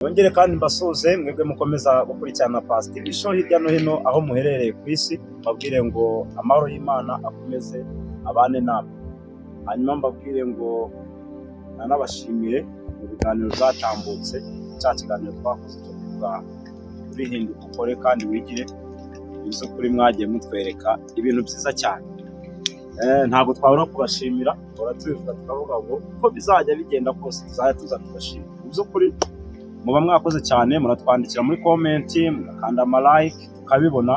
Nongere kandi mbasuhuze mwebwe mukomeza gukurikirana Pasi TV Show hirya no hino aho muherereye ku isi, mbabwire ngo amahoro y'Imana akomeze abane namwe. Hanyuma mbabwire ngo nanabashimire mu biganiro byatambutse, cya kiganiro twakoze cyo kuvuga kuri "Hinduka ukore kandi wigire", mu by'ukuri mwagiye mutwereka ibintu byiza cyane. Ntabwo twabura kubashimira, duhora tubivuga tukavuga ngo uko bizajya bigenda kose tuzajya tuza tubashimira. Mu by'ukuri muba mwakoze cyane, muratwandikira muri comment, mugakanda ama like, tukabibona,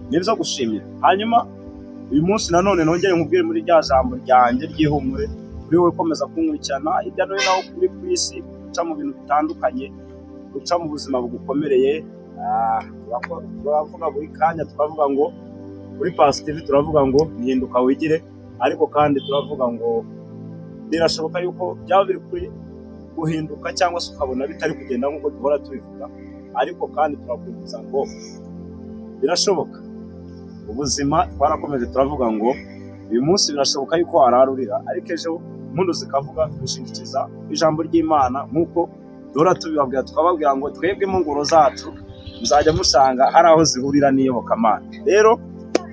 ni ibyo gushimira. Hanyuma uyu munsi nanone nongere nkubwire muri rya jambo ryanjye ry'ihumure kuri wowe ukomeza kunkurikirana hirya no hino aho uri ku isi, uca mu bintu bitandukanye, uca mu buzima bugukomereye. Turavuga buri kanya, tukavuga ngo kuri Pasi TV turavuga ngo "Hinduka wigire", ariko kandi turavuga ngo birashoboka yuko byaba biri kuri guhinduka cyangwa se ukabona bitari kugenda nk'uko duhora tubivuga, ariko kandi turakwibutsa ngo birashoboka. Ubuzima twarakomeje turavuga ngo uyu munsi birashoboka yuko warara urira, ariko ejo impundu zikavuga. Twishingikiriza ijambo ry'Imana nk'uko duhora tubibabwira, tukababwira ngo twebwe mu ngoro zacu muzajya musanga hari aho zihurira n'iyobokamana. Rero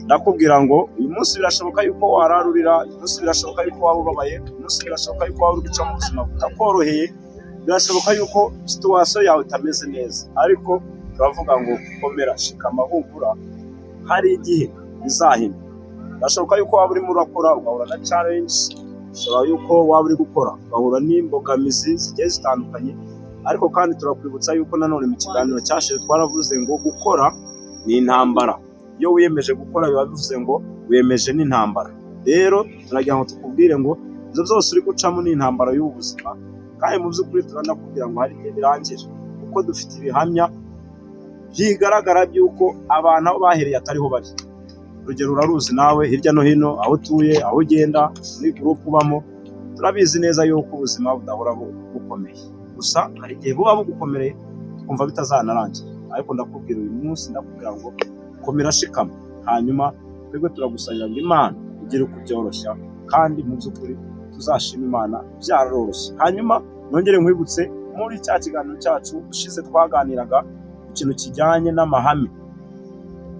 ndakubwira ngo uyu munsi birashoboka yuko warara urira, uyu munsi birashoboka yuko waba ubabaye, uyu munsi birashoboka yuko waba uri guca mu buzima butakoroheye, birashoboka yuko situation yawe itameze neza, ariko turavuga ngo komera, shikama, humura, hari igihe bizahinduka. Birashoboka yuko waba urimo urakora ugahura na challenge, bishobora yuko waba uri gukora ugahura n'imbogamizi zigiye zitandukanye, ariko kandi turakwibutsa yuko nanone mu kiganiro cyashize twaravuze ngo gukora ni intambara. Iyo wiyemeje gukora biba bivuze ngo wiyemeje n'intambara. Rero turagira ngo tukubwire ngo ibyo byose uri gucamo ni intambara y'ubu buzima, kandi mu by'ukuri turanakubwira ngo hari igihe birangira, kuko dufite ibihamya byigaragara by'uko abantu aho bahereye atariho bari. Urugero uraruzi nawe hirya no hino aho utuye, aho ugenda, muri groupe ubamo, turabizi neza yuko ubuzima budahora bukomeye. Gusa hari igihe buba bugukomereye twumva bitazanarangira, ariko ndakubwira uyu munsi, ndakubwira ngo komera, shikama, hanyuma twebwe turagusabira ngo Imana igire uko byoroshya, kandi mu by'ukuri tuzashima Imana byaroroshye. Hanyuma nongere nkwibutse muri cya kiganiro cyacu ushize twaganiraga ku kintu kijyanye n'amahame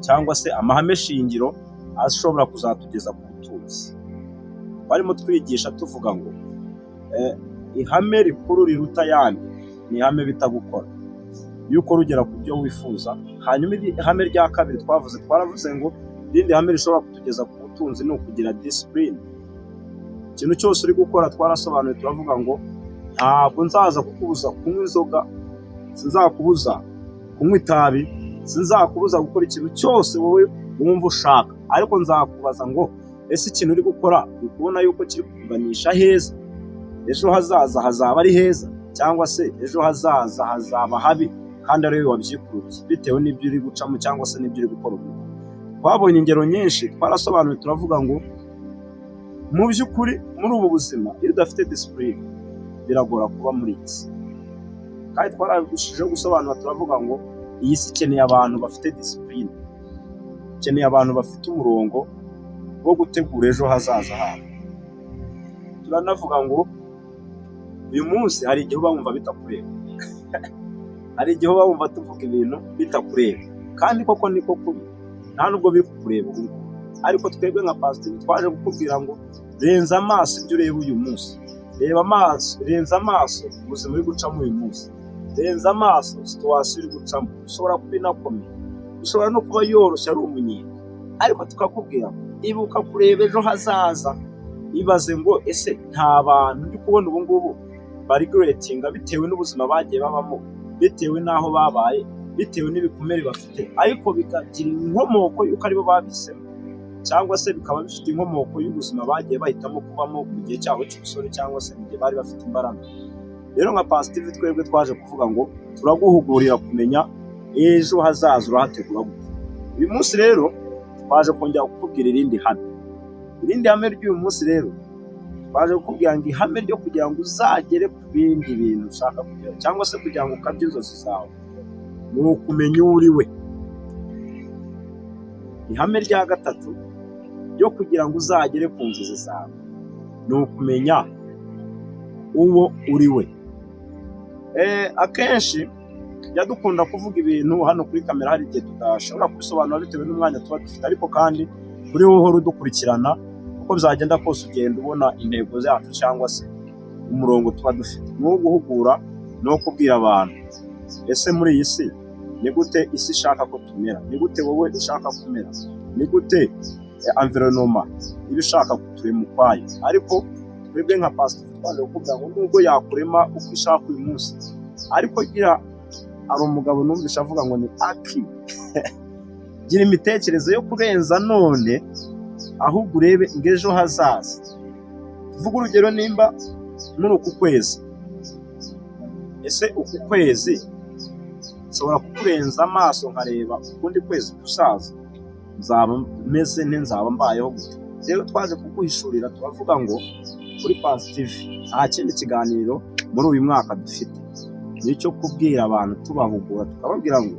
cyangwa se amahame shingiro ashobora kuzatugeza ku butunzi. Twarimo twigisha tuvuga ngo ihame rikuru riruta ayandi ni ihame bita gukora. Iyo ukora ugera ku byo wifuza. Hanyuma ihame rya kabiri twavuze, twaravuze ngo irindi hame rishobora kutugeza ku butunzi ni ukugira discipline. Ikintu cyose uri gukora, twarasobanuye turavuga ngo ntabwo nzaza kukubuza kunywa inzoga, sinzakubuza kunywa itabi, sinzakubuza gukora ikintu cyose wowe wumva ushaka, ariko nzakubaza ngo ese ikintu uri gukora uri kubona yuko kiri kukuganisha heza? Ejo hazaza hazaba ari heza cyangwa se ejo hazaza hazaba habi kandi ari wowe wabyikururiye bitewe n'ibyo uri gucamo cyangwa se n'ibyo uri gukora ubu? Twabonye ingero nyinshi, twarasobanuye turavuga ngo mu by'ukuri muri ubu buzima iyo udafite discipline biragora kuba muri iyi si. Kandi twararushijeho gusobanura turavuga ngo iyi si ikeneye abantu bafite discipline, ikeneye abantu bafite umurongo wo gutegura ejo hazaza habo. Turanavuga ngo uyu munsi hari igihe uba wumva bitakureba, hari igihe uba wumva tuvuga ibintu bitakureba, kandi koko niko kuri, nta nubwo biri kukureba ubu ngubu. Ariko twebwe nka Pasiteri twaje kukubwira ngo renza amaso ibyo ureba uyu munsi, reba amaso, renza amaso ubuzima uri gucamo uyu munsi, renza amaso situation uri gucamo. Ishobora kuba inakomeye, ishobora no kuba yoroshye ari umunyenga, ariko tukakubwira ngo ibuka kureba ejo hazaza. Ibaze ngo ese nta bantu ndi kubona ubu ngubu baregrettinga bitewe n'ubuzima bagiye babamo, bitewe n'aho babaye, bitewe n'ibikomere bafite, ariko bikagira inkomoko y'uko aribo babihisemo, cyangwa se bikaba bifite inkomoko y'ubuzima bagiye bahitamo kubamo mu gihe cyabo cy'ubusore cyangwa se mu gihe bari bafite imbaraga? Rero nka Positive twebwe twaje kuvuga ngo turaguhugurira kumenya ejo hazaza urahategura gute. Uyu munsi rero twaje kongera kukubwira irindi hame. Irindi hame ry'uyu munsi rero, twaje kukubwira ngo ihame ryo kugira ngo uzagere ku bindi bintu ushaka kugera cyangwa se kugira ngo ukabye inzozi zawe ni ukumenya uwo uri we. Ihame rya gatatu ryo kugira ngo uzagere ku nzozi zawe ni ukumenya uwo uri we. Akenshi Tujya dukunda kuvuga ibintu hano kuri kamera, hari igihe tudashobora kubisobanura bitewe n'umwanya tuba dufite, ariko kandi kuri wowe uhora udukurikirana, uko byagenda kose ugenda ubona intego zacu cyangwa se umurongo tuba dufite ni uwo guhugura no kubwira abantu: ese muri iyi si ni gute isi ishaka ko tumera? Ni gute wowe ushaka kumera? Ni gute environment iba ishaka kuturema ukwayo? Ariko twebwe nka Pasiteri twaje kukubwira ngo nubwo yakurema uko ishaka uyu munsi, ariko gira, hari umugabo numvishe avuga ngo ni aki, gira imitekerereze yo kurenza none, ahubwo urebe ngo ejo hazaza. Tuvuge urugero, nimba muri uku kwezi, ese uku kwezi nshobora kukurenza amaso nkareba ukundi kwezi kuzaza, nzaba meze nte? Nzaba mbayeho gute? Rero twaje kuguhishurira, turavuga ngo kuri Pasi TV nta kindi kiganiro muri uyu mwaka dufite, ni icyo kubwira abantu, tubahugura, tukababwira ngo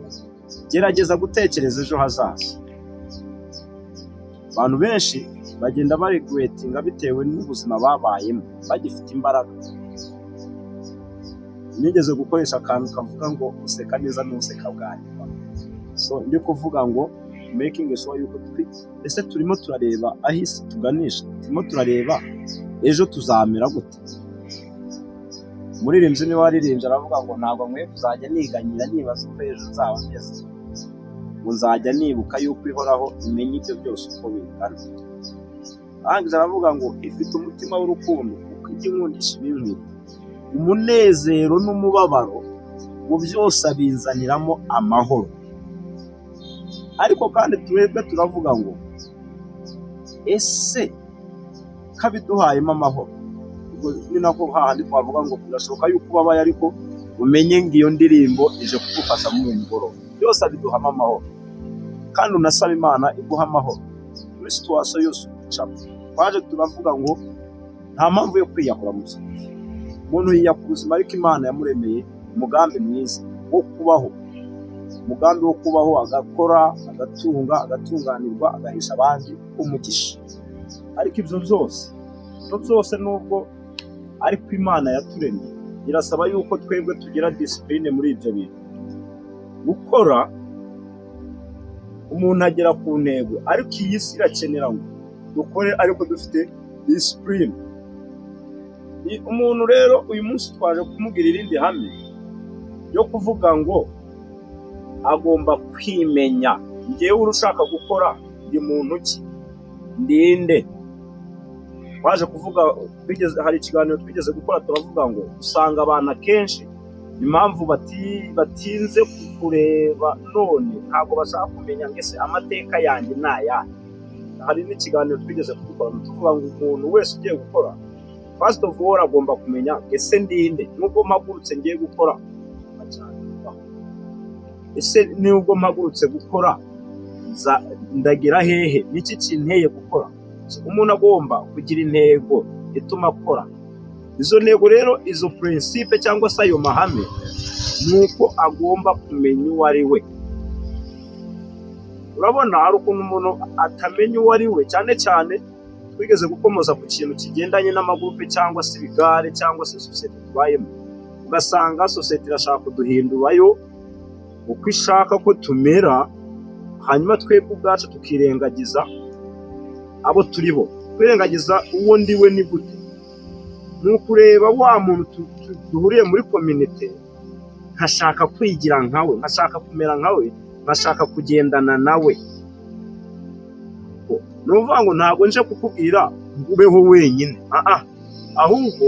gerageza gutekereza ejo hazaza. Abantu benshi bagenda baregretinga bitewe n'ubuzima babayemo bagifite imbaraga. Nigeze gukoresha akantu kavuga ngo useka neza n'useka bwa nyuma. So ndi kuvuga ngo making sure yuko ese turimo turareba aho isi tuganisha, turimo turareba ejo tuzamera gute? Umuririmbyi niwe waririmbye aravuga ngo ntabwo nkwiye kuzajya niganyira nibaza uko ejo nzaba meze, ngo nzajya nibuka yuko ihoraho imenya ibyo byose uko bingana. Arangije aravuga ngo ifite umutima w'urukundo kuko ijya inkundisha ibinkwiriye, umunezero n'umubabaro, ngo byose abinzaniramo amahoro. Ariko kandi twebwe turavuga ngo ese kabiduhayemo amahoro? Ubwo ni nako hahandi twavuga ngo birashoboka yuko ubabaye, ariko umenye ngo iyo ndirimbo ije kugufasha muri uyu mugoroba. Byose abiduhamo amahoro, kandi unasaba Imana iguha amahoro muri situation yose ucamo. Twaje turavuga ngo nta mpamvu yo kwiyahura mu buzima. Umuntu yiyaka ubuzima, ariko Imana yamuremeye umugambi mwiza wo kubaho, umugambi wo kubaho, agakora, agatunga, agatunganirwa, agahesha abandi umugisha. Ariko ibyo byose nubwo ariko Imana yaturemye, irasaba yuko twebwe tugira discipline muri ibyo bintu. Gukora, umuntu agera ku ntego, ariko iyi si irakenera ngo dukore ariko dufite discipline. Umuntu rero uyu munsi twaje kumubwira irindi hame ryo kuvuga ngo agomba kwimenya: ngewe uri ushaka gukora, ndi muntu ki? Ndinde? Twaje kuvuga, hari ikiganiro twigeze gukora, turavuga ngo usanga abantu akenshi impamvu batinze kureba none, ntabwo bashaka kumenya ngo ese amateka yanjye ni ayahe. Hari n'ikiganiro twigeze kubikora, tuvuga ngo umuntu wese ugiye gukora, first of all agomba kumenya ese ndinde? Nubwo mpagurutse ngiye gukora, ese nubwo mpagurutse gukora ndagira hehe? Niki kinteye gukora? Umuntu agomba kugira intego ituma akora. Izo ntego rero, izo principe cyangwa se ayo mahame, ni uko agomba kumenya uwo ari we. Urabona hari ukuntu umuntu atamenya uwo ari we, cyane cyane twigeze gukomoza ku kintu kigendanye n'amagurupe cyangwa se ibigare cyangwa se sosiyete tubayemo, ugasanga sosiyete irashaka kuduhindurayo uko ishaka ko tumera, hanyuma twebwe ubwacu tukirengagiza abo turi bo. Kwirengagiza uwo ndi we ni gute? Ni ukureba wa muntu duhuriye muri community, nkashaka kwigira nkawe, nkashaka kumera nkawe, nkashaka kugendana nawe. Ni ukuvuga ngo ntabwo nje kukubwira ngo ubeho wenyine, ahubwo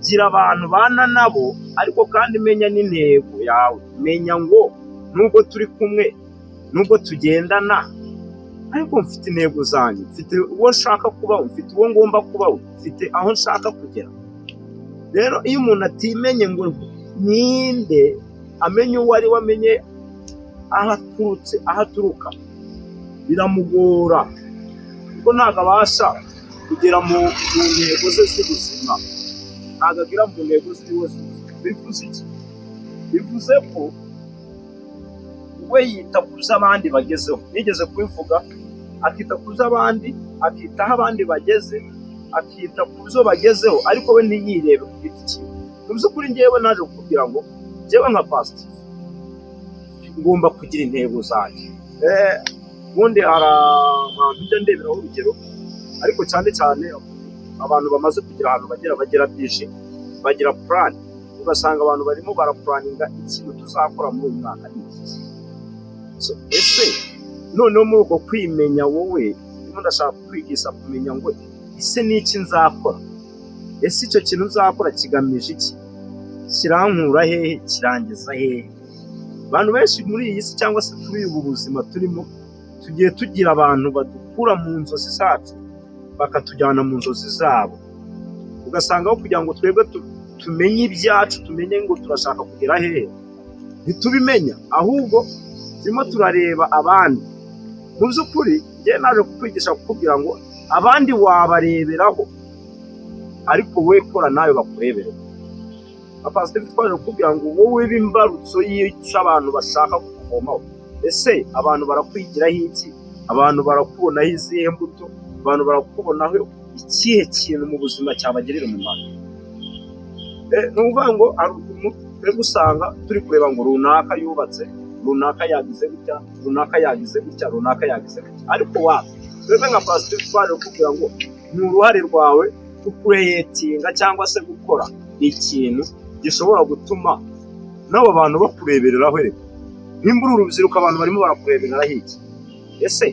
gira abantu bana nabo, ariko kandi menya n'intego yawe. Menya ngo nubwo turi kumwe, nubwo tugendana, ariko mfite intego zanjye, mfite uwo nshaka kubaho, mfite uwo ngomba kubaho, mfite aho nshaka kugera. Rero iyo umuntu atimenye ngo ninde, amenye uwo ari we, amenye aho aturutse, aho aturuka, biramugora, kuko ntabwo abasha kugera mu ntego ze z'ubuzima, ntabwo agera mu ntego ziwe z'ubuzima. Bivuze iki? Bivuze ko we yita ku zo abandi bagezeho. Nigeze kubivuga, akita ku zo abandi, akita aho abandi bageze, akita ku zo bagezeho, ariko we ntiyirebe ku giti cyiwe. Mu by'ukuri ngewe naje kukubwira ngo ngewe nka pasiteri Ngomba kugira intego zanjye. Ubundi hari abantu njya ndeberaho urugero, ariko cyane cyane abantu bamaze kugira ahantu bagera, bagira byinshi, bagira plan. Ugasanga abantu barimo baraplanninga ikintu tuzakora muri uyu mwaka ni iki. So, ese noneho muri uko kwimenya, wowe ndimo ndashaka kwigisha kumenya ngo ese ni iki nzakora? Ese icyo kintu nzakora kigamije iki? Kirankura hehe? Kirangiza hehe? Abantu benshi muri iyi si, cyangwa se kuri ubu buzima turimo, tugiye tugira abantu badukura mu nzozi zacu bakatujyana mu nzozi zabo. Ugasanga aho kugira ngo twebwe tumenye ibyacu, tumenye ngo turashaka kugera hehe, ntitubimenya, ahubwo turimo turareba abandi. Mu by'ukuri njye naje kukwigisha kukubwira ngo abandi wabareberaho, ariko wowe kora nawe bakurebere. Pasiteri, twaje kukubwira ngo wowe b'imbarutso y'icyo abantu bashaka kukuvomaho. Ese abantu barakwigiraho iki? Abantu barakubonaho izihe mbuto? Abantu barakubonaho ikihe kintu mu buzima cyabagirira umumaro? Ni ukuvuga ngo hari ukuntu turi gusanga turi kureba ngo runaka yubatse, runaka yagize gutya, runaka yagize gutya, runaka yagize gutya, ariko wapi. Twebwe nka pasiteri twaje kukubwira ngo ni uruhare rwawe kucreatinga cyangwa se gukora ikintu gishobora gutuma n'abo bantu bakurebereraho. Reka nimba uri urubyiruko, abantu barimo barakurebereraho iki? Ese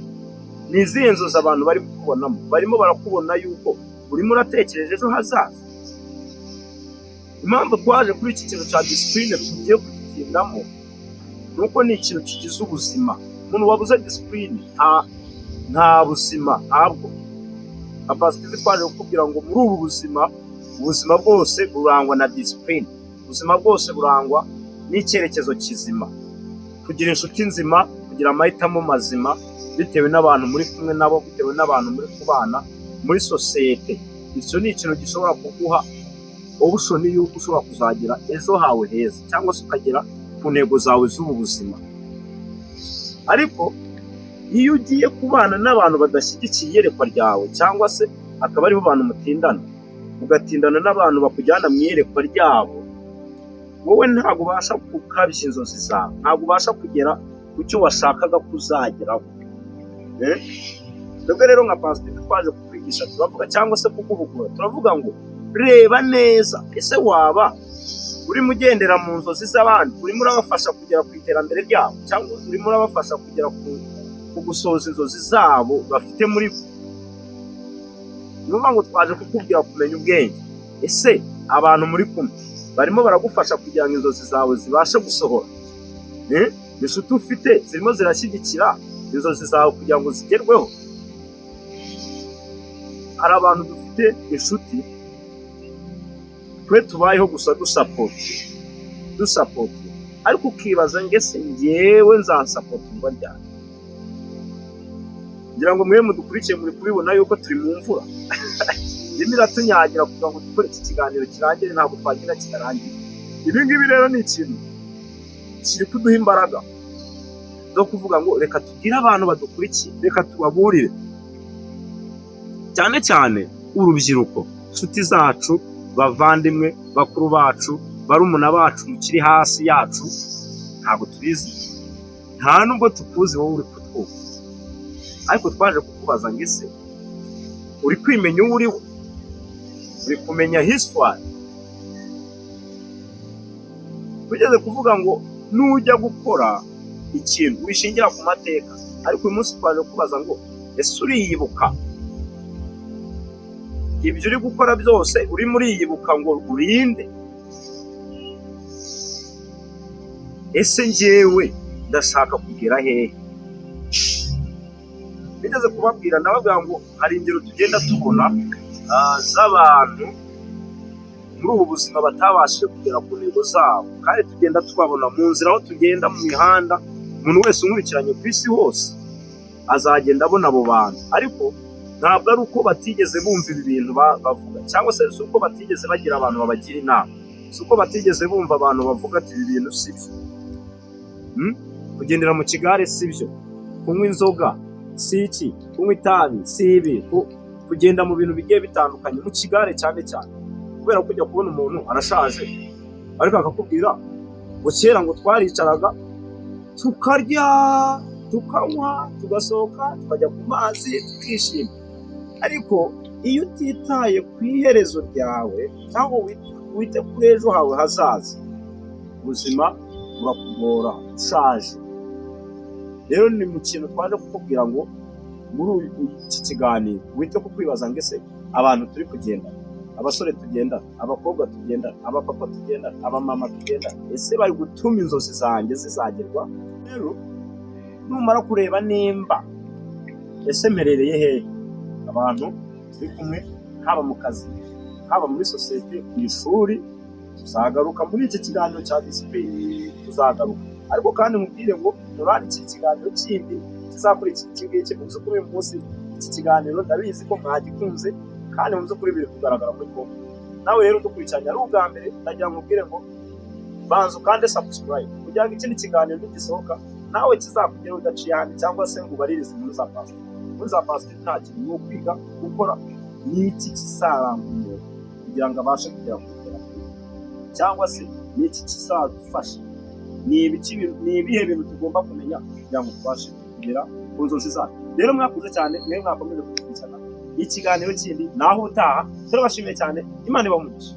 ni izihe nzozi abantu bari kukubonamo? Barimo barakubona yuko urimo uratekereje ejo hazaza? Impamvu twaje kuri iki kintu cya discipline, tugiye kugitindamo, ni uko ni ikintu kigize ubuzima. Umuntu wabuze discipline nta buzima ntabwo. Nka pasiteri twaje kukubwira ngo muri ubu buzima, ubuzima bwose burangwa na discipline, ubuzima bwose burangwa n'icyerekezo kizima, kugira inshuti nzima, kugira amahitamo mazima bitewe n'abantu muri kumwe nabo, bitewe n'abantu muri kubana muri sosiyete. Icyo ni ikintu gishobora kuguha option y'uko ushobora kuzagira ejo hawe heza, cyangwa se ukagera ku ntego zawe z'ubu buzima. Ariko iyo ugiye kubana n'abantu badashyigikiye iyerekwa ryawe, cyangwa se akaba aribo bantu mutindana, ugatindana n'abantu bakujyana mu iyerekwa ryabo, wowe ntabwo ubasha gukabya inzozi zawe, ntabwo ubasha kugera ku cyo washakaga kuzageraho. Twebwe rero nka pasiteri twaje kukwigisha, turavuga cyangwa se kuguhugura, turavuga ngo reba neza. Ese waba urimo ugendera mu nzozi z'abandi? Urimo urabafasha kugera ku iterambere ryabo, cyangwa urimo urabafasha kugera ku gusohoza inzozi zabo bafite muri bo? Ni ukuvuga ngo twaje kukubwira kumenya ubwenge. Ese abantu muri kumwe barimo baragufasha kugira ngo inzozi zawe zibashe gusohora? Inshuti ufite zirimo zirashyigikira inzozi zawe kugira ngo zigerweho? Hari abantu dufite inshuti, twe tubayeho gusa dusupporti, ariko ukibaza ngo ese ngewe nzasupportingwa ryari? Ngira ngo mwe mudukurikiye muri kubibona yuko turi mu mvura, irimo iratunyagira kugira ngo dukore iki kiganiro kirangire. Ntabwo twagira kikarangira. Ibi ngibi rero ni ikintu kiri kuduha imbaraga zo kuvuga ngo reka tubwire abantu badukurikiye, reka tubaburire, cyane cyane urubyiruko, inshuti zacu, bavandimwe, bakuru bacu, barumuna bacu mukiri hasi yacu. Ntabwo tubizi, nta nubwo tukuzi wowe uri kutwumva, ariko twaje kukubaza ngo ese uri kwimenya uwo uri we? Uri kumenya histoire? Tugeze kuvuga ngo nujya gukora ikintu wishingira ku mateka, ariko uyu munsi twaje kubaza ngo ese uriyibuka? Ibyo uri gukora byose urimo uriyibuka ngo urinde? Ese njyewe ndashaka kugera hehe? Bigeze kubabwira, ndababwira ngo hari ingero tugenda tubona z'abantu muri ubu buzima batabashije kugera ku ntego zabo, kandi tugenda tubabona mu nzira aho tugenda mu mihanda. Umuntu wese unkurikiranye ku isi hose azagenda abona abo bantu, ariko ntabwo ari uko batigeze bumva ibi bintu bavuga, cyangwa se si uko batigeze bagira abantu babagira inama, si uko batigeze bumva abantu bavuga ati ibi bintu si byo. Kugendera mu kigare si byo, kunywa inzoga si iki, kunywa itabi si ibi, kugenda mu bintu bigiye bitandukanye mu kigare cyane cyane, kubera ko ujya kubona umuntu arashaje, ariko akakubwira ngo kera ngo twaricaraga. Tukarya, tukanywa, tugasohoka, tukajya ku mazi, tukishima. Ariko iyo utitaye ku iherezo ryawe cyangwa wite kuri ejo hawe hazaza, ubuzima burakugora ushaje. Rero ni mu kintu twaje kukubwira ngo muri iki kiganiro wite ku kwibaza ngo: ese abantu turi kugenda, abasore tugendana, abakobwa tugendana, abapapa tugendana, abamama tugendana, ese bari gutuma inzozi zanjye zizagerwa? Rero numara kureba nimba ese mperereye hehe, abantu turi kumwe, haba mu kazi, haba muri sosiyete, ku ishuri, tuzagaruka muri iki kiganiro cya discipline, tuzagaruka. Ariko kandi mubwire ngo murandikire ikiganiro kindi kizakurikira iki ngiki. Mu by'ukuri uyu munsi iki kiganiro ndabizi ko mwagikunze, kandi mu by'ukuri biri kugaragara muri konti. Nawe rero udukurikiranye ari ubwa mbere, ndagira ngo mubwire ngo banza ukande subscribe kugira ngo ikindi kiganiro nigisohoka nawe kizakugeraho udaciye ahandi, cyangwa se ngo ubaririze inkuru za pasiteri. Inkuru za pasiteri nta kintu, ni ukwiga gukora. Ni iki kizaranga umuntu kugira ngo abashe kugera ku iterambere, cyangwa se ni iki kizadufasha, ni ibihe bintu tugomba kumenya kugira ngo tubashe kugera ku nzozi zacu? Rero mwakoze cyane mwe mwakomeje kudukurikirana. Ikiganiro kindi naho utaha. Turabashimiye cyane, Imana ibahe umugisha.